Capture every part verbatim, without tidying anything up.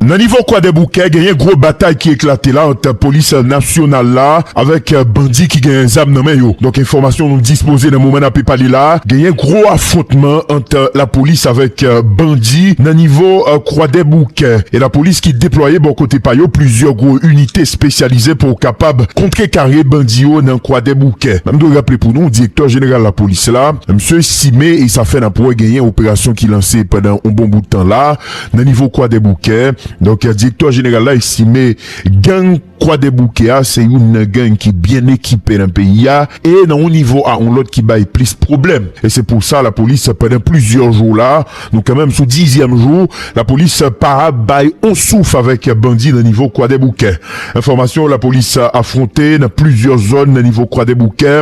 Nan nivo Kwadèboukè, genyen gwo batay ki eklate la ant polis nasyonal la avèk bandi ki genyen zam nan men yo. Donk, enfòmasyon nou dispoze nan moman n ape pale la, genyen gwo afwontman ant lapolis avèk bandi nan nivo Kwadèboukè. E lapolis ki deplwaye bò kote pa yo plizyè gwo inite espesyalize pou kapab kontrekare bandi yo nan Kwadèboukè. Men m dwe raple pou nou, direktè jeneral lapolis la, misye estime, e sa fè n ap wè genyen operasyon ki lanse pandan yon bon bout tan la, nan nivo Kwadèboukè. Donk, direktè jeneral la estime gang Kwadèboukè a se youn nan gang ki byen ekipe nan peyi a, e nan yon nivo a yon lòt ki bay plis pwoblèm. E se pou sa lapolis, pandan plizyè jou la, nou kanmenm sou dizyèm jou, lapolis pa bay yon souf avèk bandi nan nivo Kwadèboukè. Enfòmasyon, lapolis afwonte nan plizyè zòn nan nivo Kwadèboukè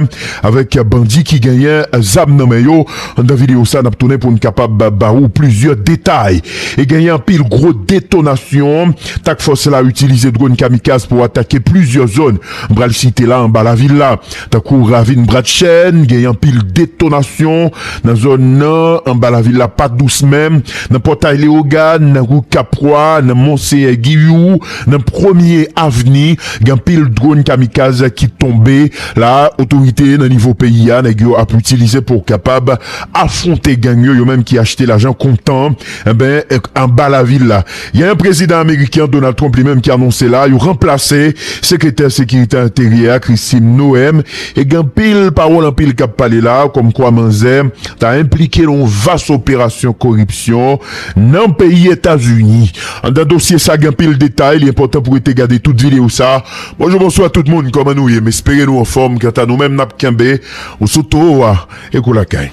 avèk bandi ki genyen zam nan men yo. Anndan videyo sa, n ap tounen pou n kapab ba ou plizyè detay. E genyen anpil gwo detonasyon. Task Force la itilize dwòn kamikaz pou atake plizyè zòn. M pral site la anba lavil la, tankou ravin Bradchèn, genyen anpil detonasyon nan zòn nan, anba lavil la pa dous menm, nan Pòtay Leyogàn, nan Ri Kapwa, nan Monseyè Giyou, nan Premye Avni, gen anpil dwòn kamikaz ki tonbe la. Otorite nan nivo peyi a, nèg yo ap itilize pou kapab afwonte gang yo, yo menm ki achte lajan kontan, enben, anba lavil la. Genyen prezidan ameriken Donald Trump li menm ki anonse la, yo ranplase sekretè sekirite enteryè a, Kristi Noem, e gen anpil pawòl, anpil k ap pale la, kòmkwa manzè ta enplike nan yon vas operasyon koripsyon nan peyi Etazini. Anndan dosye sa, gen anpil detay, li enpòtan pou rete gade tout videyo sa. Bonjou, bonswa tout moun, kòman nou ye? M espere nou anfòm. Kanta nou menm, n ap kenbe ou sou towo a. Eko Lakay.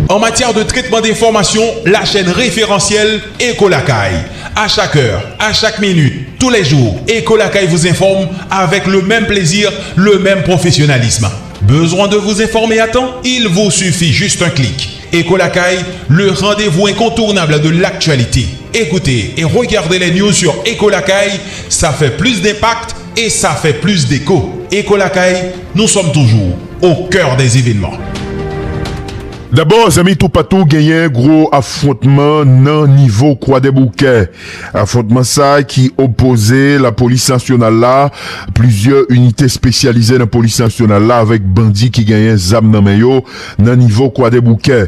En matière de traitement d'information, la chaîne référentielle Eko Lakay. À chaque heure, à chaque minute, tous les jours, Eko Lakay vous informe avec le même plaisir, le même professionnalisme. Besoin de vous informer à temps? Il vous suffit juste un clic. Eko Lakay, le rendez-vous incontournable de l'actualité. Écoutez et regardez les news sur Eko Lakay, ça fait plus d'impact et ça fait plus d'écho. Eko Lakay, nous sommes toujours au cœur des événements. Dabò, zanmi, toupatou genyen gwo afwontman nan nivo Kwadèboukè. Afwontman sa ki opoze lapolis nasyonal la, plizyè inite espesyalize nan polis nasyonal la avèk bandi ki genyen zam nan men yo nan nivo Kwadèboukè.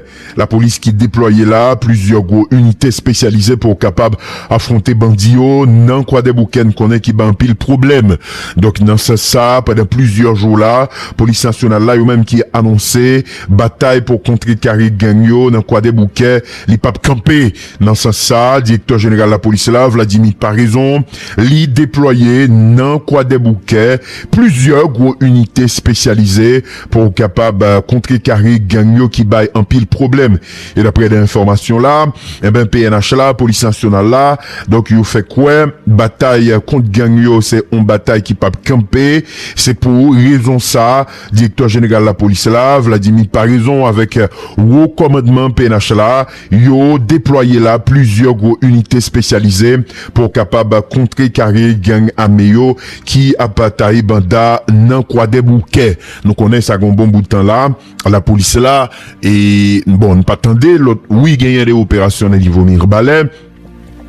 Lapolis ki deplwaye la, plizyè gwo inite espesyalize pou kapab afwonte bandi yo nan Kwadèboukè, n konnen ki bay anpil pwoblèm. Donk, nan sans sa, pandan plizyè jou la, polis nasyonal la, yo menm ki anonse batay pou kontrekare gang yo nan Kwadèboukè, li p ap kanpe. Nan sans sa, direktè jeneral lapolis la, Vladimir Paraison, li deplwaye nan Kwadèboukè plizyè gwo inite espesyalize pou kapab, eh, kontrekare gang yo ki bay anpil pwoblèm. E daprè de enfòmasyon la, enben, P N H la, polis nasyonal la, donk, yo fè kwè batay kont gang yo se yon batay ki p ap kanpe. Se pou rezon sa, direktè jeneral lapolis la, Vladimir Paraison, avèk, eh, wo kòmandman P N H la, yo deplwaye la plizyè gwo inite espesyalize pou kapab kontrekare gang ame yo ki ap taye banda nan Kwadèboukè. Nou konnen sa gen yon bon bout tan la, lapolis la, e, bon, n pa tande lòt, wi, genyen de operasyon nan nivo Mibalè,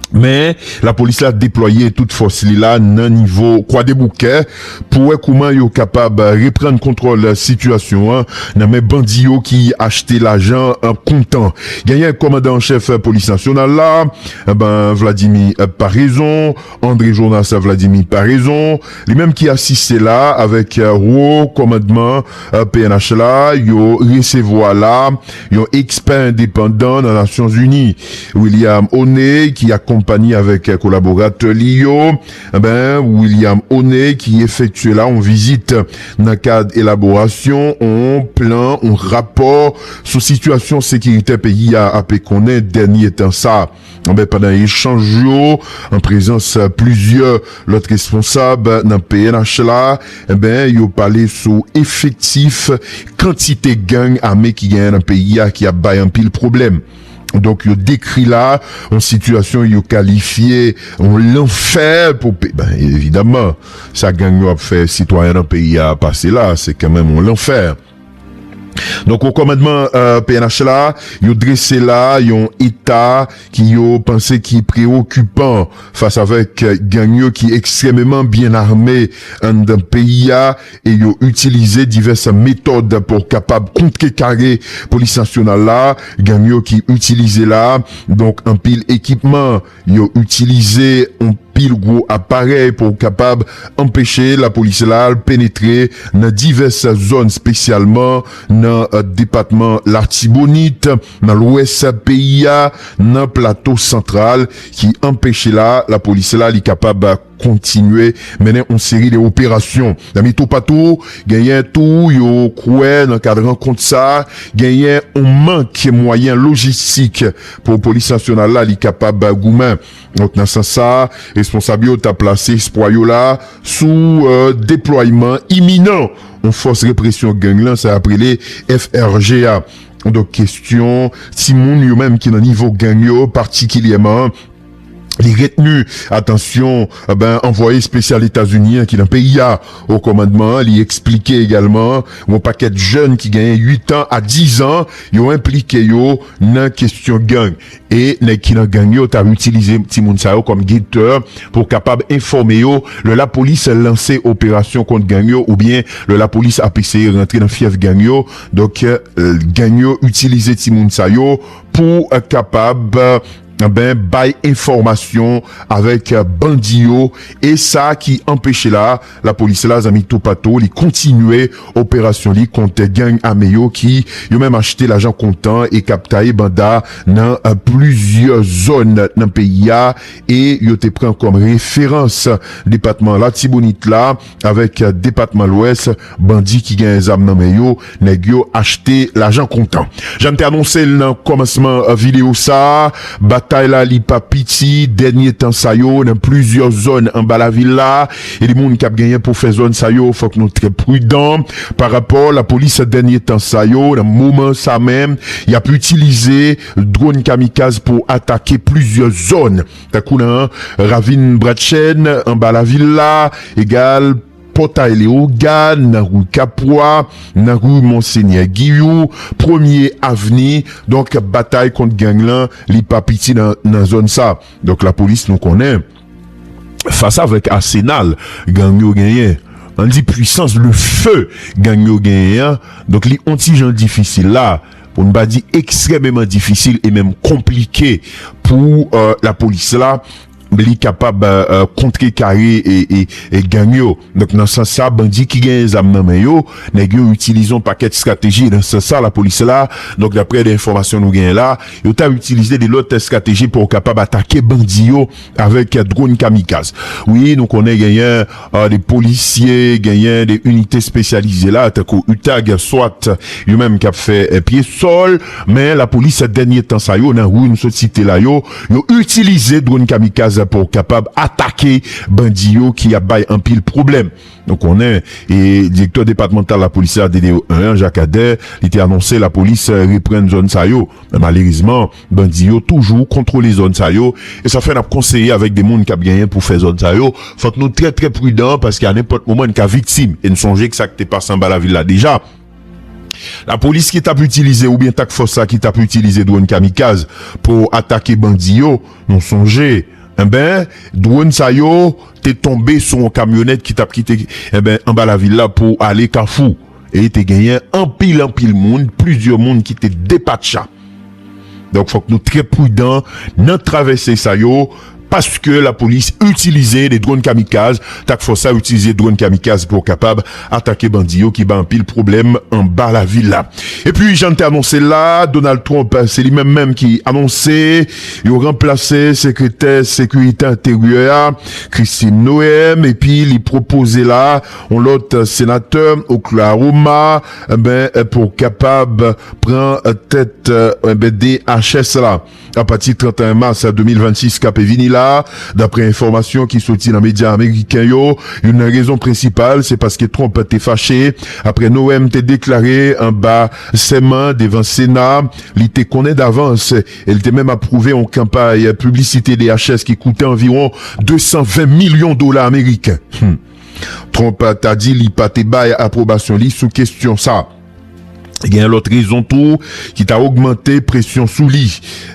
men lapolis la deplwaye tout fòs li la nan nivo Kwadèboukè pou wè kouman yo kapab reprann kontwòl sitiyasyon an nan men bandi yo ki achte lajan an kontan. Genyen kòmandan an chèf polis nasyonal la, enben, Vladimir Paraison, André Jonas Vladimir Paraison, li menm ki asiste la avèk, eh, wo kòmandman, eh, P N H la, yo resevwa la yon ekspè endepandan nan Nasyonzini, William O'Neill, ki akonpanye avèk kolaboratè li yo. Enben, William O'Neill ki efektye la yon vizit nan kad elaborasyon yon plan, yon rapò sou sitiyasyon sekirite peyi a ape konnen dènye tan sa. Enben, pandan echanj yo, an prezans plizyè lòt responsab nan P N H la, enben, yo pale sou efektif, kantite gang ame ki genyen nan peyi a ki ap bay anpil pwoblèm. Donk, yo dekri la yon sitiyasyon yo kalifye yon lanfè pou pe-, ben, evidaman, sa gang yo ap fè sitwayen nan peyi a pase la, se kanmenm yon lanfè. Donk, o kòmandman, euh, P N H la, yo drese la yon eta ki yo panse ki preokipan fas avèk, euh, gang yo ki ekstrèmeman byen ame anndan peyi a, e yo itilize divès metòd pou kapab kontrekare polis nasyonal la, gang yo ki itilize la, donk, anpil ekipman, yo itilize anpil gwo aparèy pou kapab anpeche lapolis la al penetre nan divès zòn, espesyalman nan, euh, depatman Latibonit, nan lwès peyi a, nan Plato Santral, ki anpeche la, lapolis la, li kapab kontinye mennen yon seri de operasyon. Nan mi toupatou, genyen tou, yo kwè nan kad rankont sa, genyen yon mank mwayen lojistik pou polis nasyonal la, li kapab goumen. Donk, nan sans sa, responsab yo ta plase espwa yo la sou, euh, deplwayman iminan yon fòs represyon gang lan, sa ap rele F R G a. Donk, kesyon timoun yo menm ki nan nivo gang yo, patikilyèman, li retni atansyon, eh ben, anvwaye espesyal Etazini an ki nan peyi a o kòmandman an. Li eksplike egalman yon pakèt jèn ki genyen uit an a diz an, yo enplike yo nan kesyon gang. E nèg ki nan gang yo t ap itilize timoun sa yo kòm gettè pou kapab enfòme yo lè lapolis lanse operasyon kont gang yo oubyen lè lapolis ap eseye rantre nan fyèf gang yo. Donk, euh, gang yo itilize timoun sa yo pou, euh, kapab, euh, ben, bay enfòmasyon avèk, euh, bandi yo, e sa ki anpeche la, lapolis la, zanmi toupatou, li kontinye operasyon li kont gang ame yo ki yo menm achte lajan kontan e k ap taye banda nan, euh, plizyè zòn nan peyi a, e yo te pran kòm referans depatman Latibonit la avèk, euh, depatman Lwès, bandi ki gen zam nan men yo, nèg yo achte lajan kontan. Jan m te anonse l nan kòmansman, euh, videyo sa a, batay la li pa piti dènye tan sa yo nan plizyè zòn anba lavil la. E de moun k ap genyen pou fè zòn sa yo, fòk nou trè pridan. Pa rapò lapolis dènye tan sa yo, nan moman sa menm, y ap itilize dwòn kamikaz pou atake plizyè zòn. Tankou nan ravin Bradchèn, anba lavil la, egal Pòtay Leyogàn, nan ri Kapwa, nan ri Monsenyè Giyou, Premye Avni. Donk, batay kont gang lan, li pa piti nan, nan zòn sa. Donk, lapolis, nou konnen, fas avèk asenal gang yo genyen, ann di pwisans de fe gang yo genyen an, donk, li on ti jan difisil la, pou n pa di ekstrèmeman difisil e menm konplike pou, euh, lapolis la, li kapab, euh, euh, kontrekare e, e, e gang yo. Donk, nan sans sa, bandi ki gen zam nan men yo, nèg yo itilize yon pakèt estrateji. Nan sans sa, lapolis la, donk, daprè de enfòmasyon nou genyen la, yo ta itilize de lòt estrateji pou kapab atake bandi yo avèk dwòn kamikaz. Wi, nou konnen genyen, euh, de polisye, genyen de inite espesyalize la, tankou utag, swat, yo menm k ap fè, euh, pye sòl, men lapolis dènye tan sa yo, nan ri m sot site la yo, yo itilize dwòn kamikaz pou kapab atake bandi yo ki ap bay anpil pwoblèm. Nou konnen, e direktè depatmantal lapolis la, D D O en an, Jacques Ader, li te anonse lapolis, euh, reprann zòn sa yo. Men malerezman, bandi yo toujou kontwole zòn sa yo, e sa fè n ap konseye avèk de moun k ap genyen pou fè zòn sa yo, fòk nou trè, trè pridan, paske a nenpòt moman, n ka viktim. E n sonje k sa k te pase anba lavil la deja. Lapolis ki t ap itilize, oubyen takfòs la ki t ap itilize dwòn kamikaz pou atake bandi yo, nou sonje, enben, dwòn sa yo te tonbe sou yon kamyonèt ki t ap kite, enben, anba lavil la pou ale Kafou. E te genyen anpil, anpil moun, plizyè moun ki te depatcha. Donk, fòk nou trè pridan nan travèse sa yo, paske lapolis itilize de dwòn kamikaz, takfòs la itilize dwòn kamikaz pou kapab atake bandi yo ki bay anpil pwoblèm anba lavil la. Epi, jan n te anonse l la, Donald Trump, se li menm menm ki anonse yo ranplase sekretè sekirite enteryè a, Kristi Noem, epi li pwopoze la yon lòt senatè Oklahoma, enben, pou kapab pran tèt, enben, D H S la. Apati trannteyen mas de mil vennsis k ap vini la, daprè enfòmasyon ki soti nan medya ameriken yo, youn nan rezon prensipal, se paske Trump te fache aprè Noem te deklare anba sèman devan Sena, li te konnen davans e li te menm apwouve yon kanpay piblisite D H S ki koute anviwon de san ven milyon dola ameriken. Hmm. Trump ta di li pa te bay apwobasyon li sou kesyon sa. Gen lòt rezon tou ki ta ogmante presyon sou li.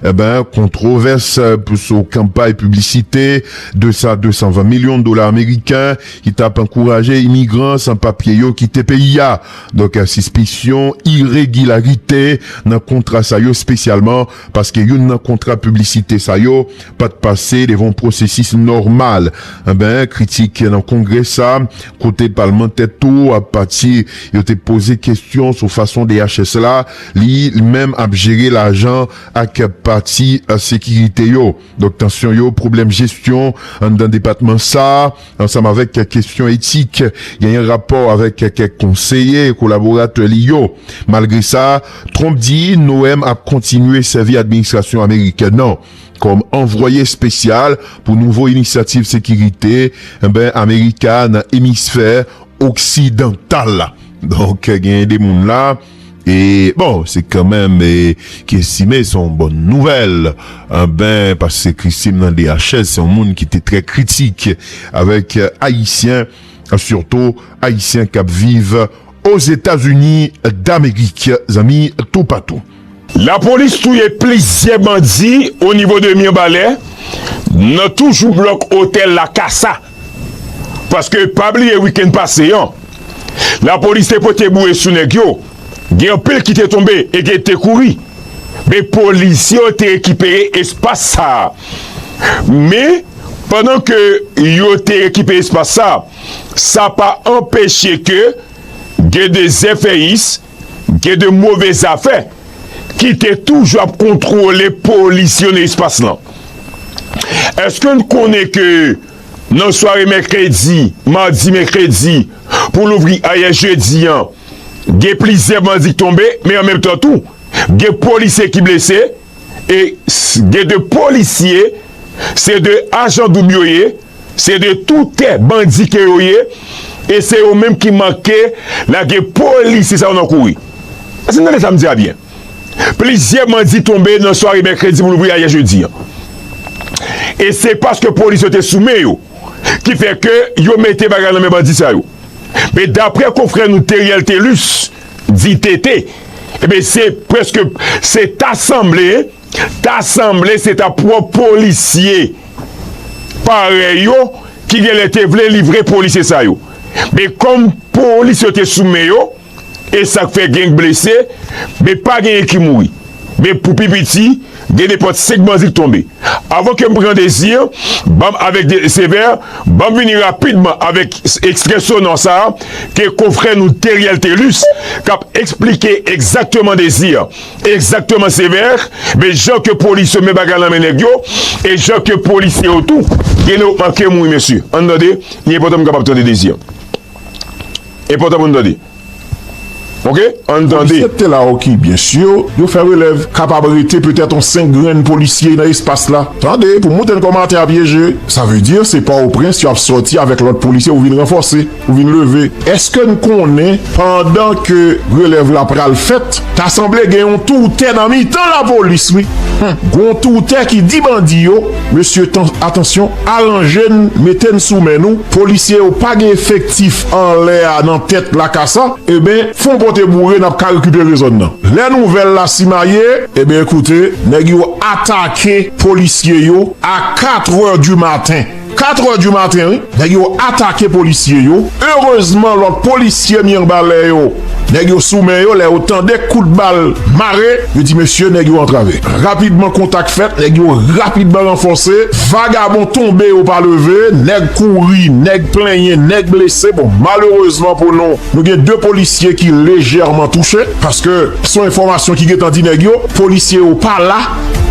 Enben, kontwovès, eh, sou kanpay piblisite de sa de san ven milyon dola ameriken ki t ap ankouraje imigran san papye yo kite peyi a. Donk, eh, sispisyon iregilarite nan kontra sa yo, espesyalman paske youn nan kontra piblisite sa yo pa t pase devan yon pwosesis nòmal. Enben, kritik nan Kongrè sa, kote palmantè tou ap pati, yo te poze kesyon sou fason D H S la, li menm ap jere lajan ak pati, eh, sekirite yo. Donk, tansyon yo, pwoblèm jesyon anndan depatman sa, ansanm avèk kesyon etik, genyen rapò avèk kèk konseye, kolaboratè li yo. Malgre sa, Trump di Noem ap kontinye sèvi administrasyon amerikèn nan kòm anvwaye espesyal pou nouvo inisyativ sekirite, enben, Amerika nan emisfè oksidantal la. Donk, genyen de moun la, e, bon, se kanmenm, e, ki estime se yon bòn nouvèl. Enben, paske Christine nan D H S, se yon moun ki te trè kritik avèk, e, Ayisyen, sitou Ayisyen k ap viv Ozetazini Damerik, zanmi toupatou. Lapolis touye plizyè bandi o nivo de Mirbalè, nan toujou blòk otèl La Casa. Paske pa bliye wikenn pase an, lapolis te pote boure sou nèg yo. Gen anpil ki te tonbe e gen te kouri. Men polisye yo te rekipere espas sa a. Men, pandan ke yo te rekipere espas sa a, sa pa anpeche ke gen de zèfèyis, gen de move zafè ki te toujou ap kontwole polis yo nan espas lan. Èske n konnen ke nan sware mèkredi, madi, mèkredi, pou louvri ayè jedi an, gen plizyè bandi k tonbe, men an menm tan tou, gen polisye ki blese, e s- gen de polisye, se de ajan doub yo ye, se de toutè bandi ke yo ye, e se yo menm ki manke lage polisye sa yo nan kouri. Èske n tande sa m di a byen? Plizyè bandi tonbe nan sware mèkredi pou louvri ayè jedi an. E se paske polis yo te sou men yo ki fè ke yo mete bagay nan men bandi sa yo. Men daprè konfrè nou Teriel Telus, di Tete, ebyen se prèske, se ta sanble, ta sanble se ta pwòp polisye parèy yo ki genlè te vle livre polisye sa yo. Men kòm polis yo te sou men yo, e sa k fè gen blese, men pa genyen ki mouri. Men pou pi piti, gen nenpòt senk bandi k tonbe. Avan ke m pran Dezi, ban m avèk de, Sevè, ban m vini rapidman avèk ekstrè sonò sa a, ke konfrè nou Teriel Telus k ap eksplike egzakteman Dezi, egzakteman Sevè, men jan ke polis yo men bagay nan men nèg yo, e jan ke polisye yo tou, gen yo manke mouri, mesye. Ann tande, li enpòtan pou n kapab tande Dezi. Enpòtan pou n tande. Oke? Ann tande. Polisye te la, oke, byen si, yo fè relèv kapab rete petèt yon senk grenn polisye nan espas la. Tande, pou moute n kòmantè a pyeje. Sa vle di, se Pòtoprens yo ap sòti avèk lòt polisye ou vin ranfòse, ou vin leve. Èske n konnen, pandan ke relèv la pral fèt, ta sanble gen yon toutè nan mitan lapolis, wi. Hum, gen yon toutè ki di bandi yo, mesye, tan- atansyon, aranje n, mete n sou men nou, polisye yo pa gen efektif anlè a nan tèt La Casa, eben, fon pote boure, n ap ka rekipere zòn nan. Lè nouvèl la simaye, eben, ekoute, nèg yo atake polisye yo a katrè di maten. Katrè di maten, wi. Nèg yo atake polisye yo. Erezman, lòt polisye Mirbalè yo, nèg yo sou men yo, lè yo tande kout bal mare, yo di, mesye, nèg yo antrave. Rapidman, kontak fèt, nèg yo rapidman ranfòse. Vagabon tonbe, yo pa leve. Nèg kouri, nèg plenyen, nèg blese. Bon, malerezman pou nou, nou gen de polisye ki lejèman touche, paske se yon enfòmasyon ki gentan di nèg yo, polisye yo pa la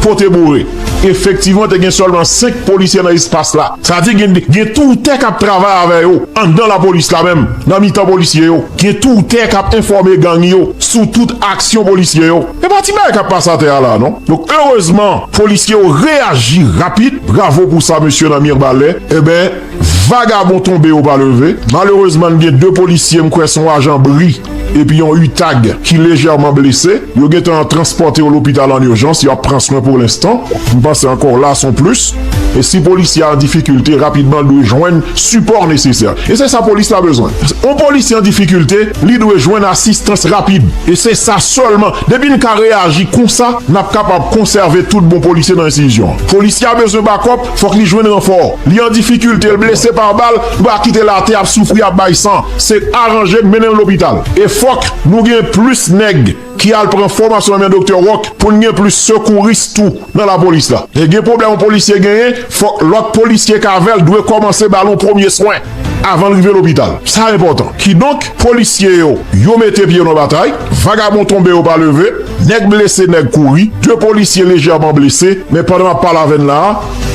pote boure. Efektivman, te gen sèlman senk polisye nan espas la. Sa di gen, gen toutè k ap travay avè yo anndan lapolis la menm, nan mitan polisye yo. Gen toutè k ap enfòme gang yo sou tout aksyon polisye yo. E pa ti bagay k ap pase atè a la, non. Donk, erezman, polisye yo reyaji rapid. Bravo pou sa, mesye nan Mirbalè. Eben, vagabon tonbe, yo pa leve. Malerezman, n gen de polisye, m kwè se yon ajan bri epi yon utag ki lejèman blese. Yo gentan transpòte yo lopital an ijans, y ap pran swen pou lenstan. M panse ankò la se yon plis. E si polisye a an difikilte, rapidman l dwe jwenn sipò nesesè. E se sa polis la bezwen. Yon polisye an difikilte, li dwe jwenn asistans rapid. E se sa sèlman. Depi n ka reyaji konsa, n ap kapab konsève tout bon polisye nan enstitisyon an. Polisye a bezwen bakòp, fòk li jwenn ranfò. Li an difikilte, l blese pa bal, nou pa kite l atè ap soufri, ap bay san. Se aranje, mennen l lopital. E fòk nou gen plis nèg ki al pran fòmasyon nan men Doktè Rock pou n gen plis sekouris tou nan lapolis la. E gen pwoblèm yon polisye genyen, fòk lòt polisye k avè l dwe kòmanse ba l yon premye swen avan l rive lopital. Sa enpòtan. Kidonk, polisye yo, yo mete pye yo nan batay, vagabon tonbe yo pa leve, nèg blese, nèg kouri, de polisye lejèman blese, men pandan m ap pale avè n la a,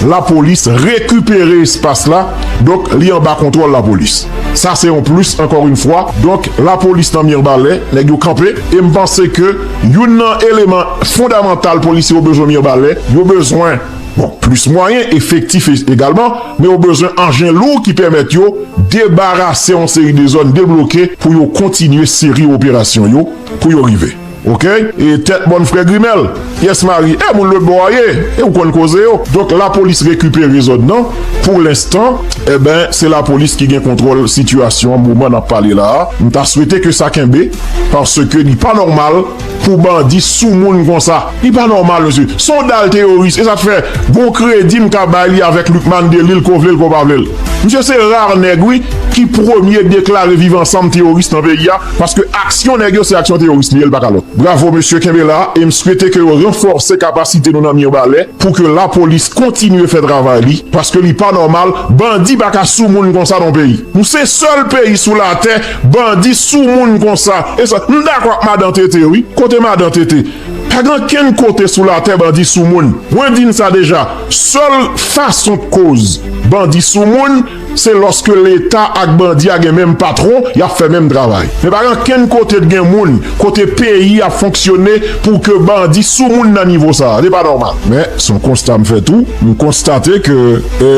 lapolis rekipere espas la, donk li anba kontwòl lapolis. Sa se yon plis, ankò yon fwa. Donk, lapolis nan Mibalè, nèg yo kanpe, e m panse ke youn nan eleman fondamantal polisye yo bezwen Mibalè, yo bezwen, bon, plis mwayen, efektif e- egalman, men yo bezwen anjen lou ki pèmèt yo debarase yon seri de zòn, debloke pou yo kontinye seri operasyon yo, pou yo rive. Oke? E tèt bòn frè Grimèl. Yes, Mari. E moun lòt bò a ye. E ou konn koze yo. Donk, lapolis rekipere zòn nan. Pou lenstan, e ben, se lapolis ki gen kontwòl sitiyasyon an moman n ap pale la a. M ta swete ke sa kenbe, paske li pa nòmal pou bandi sou moun konsa. Li pa nòmal, mesye. Se yon dal teyoris. E sa k fè, bon kredi m ka bay li avèk Lucmane Delille, ke w vle l, ke w pa vle l. Misye se ra nèg, wi, ki premye deklare Viv Ansanm teyoris nan peyi a, paske aksyon nèg yo se aksyon teyoris li ye, l pa ka lòt. Bravo, mesye, kenbe la, e m swete ke yo ranfòse kapasite nou nan Mibalè pou ke lapolis kontinye fè travay li, paske li pa nòmal, bandi pa ka sou moun konsa nan peyi. Nou se sèl peyi sou latè, bandi sou moun konsa. E sa, m dakò ak madan Tete, wi. Kote madan Tete? Pa gen ankenn kote sou latè bandi sou moun. Mwen di n sa deja, sèl fason k koz bandi sou moun, se lòske Leta ak bandi a gen menm patwon, y ap fè menm travay. Men pa gen ankenn kote t gen moun, kote peyi ap fonksyone pou ke bandi sou moun nan nivo sa a. Se pa nòmal. Men, se yon konsta m fè tou. M konstate ke, e,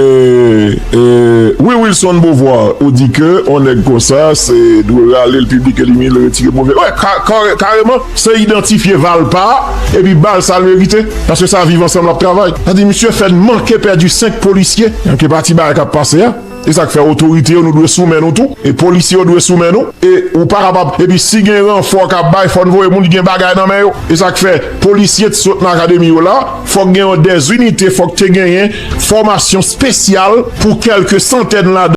e, wi, Wilson Beauvoir, ou di ke yon nèg konsa, se dwe rale l piblik elimine l, retire move. Wè, ka- kare- kareman, se idantifye valpa, epi ba l sa l merite. Paske sa Viv Ansanm l ap travay. Sa di, misye fè n manke pèdi senk polisye. Ke pati bagay k ap pase a. E sa k fè otorite yo, nou dwe sou men nou tou. E polisye yo dwe sou men nou. E ou pa kapab, epi si gen ranfò k ap bay, fò n voye moun ki gen bagay nan men yo. E sa k fè, polisye t sot nan akademi yo la, fòk gen yon dèzinite, fòk te genyen fòmasyon espesyal pou kèlke santèn ladan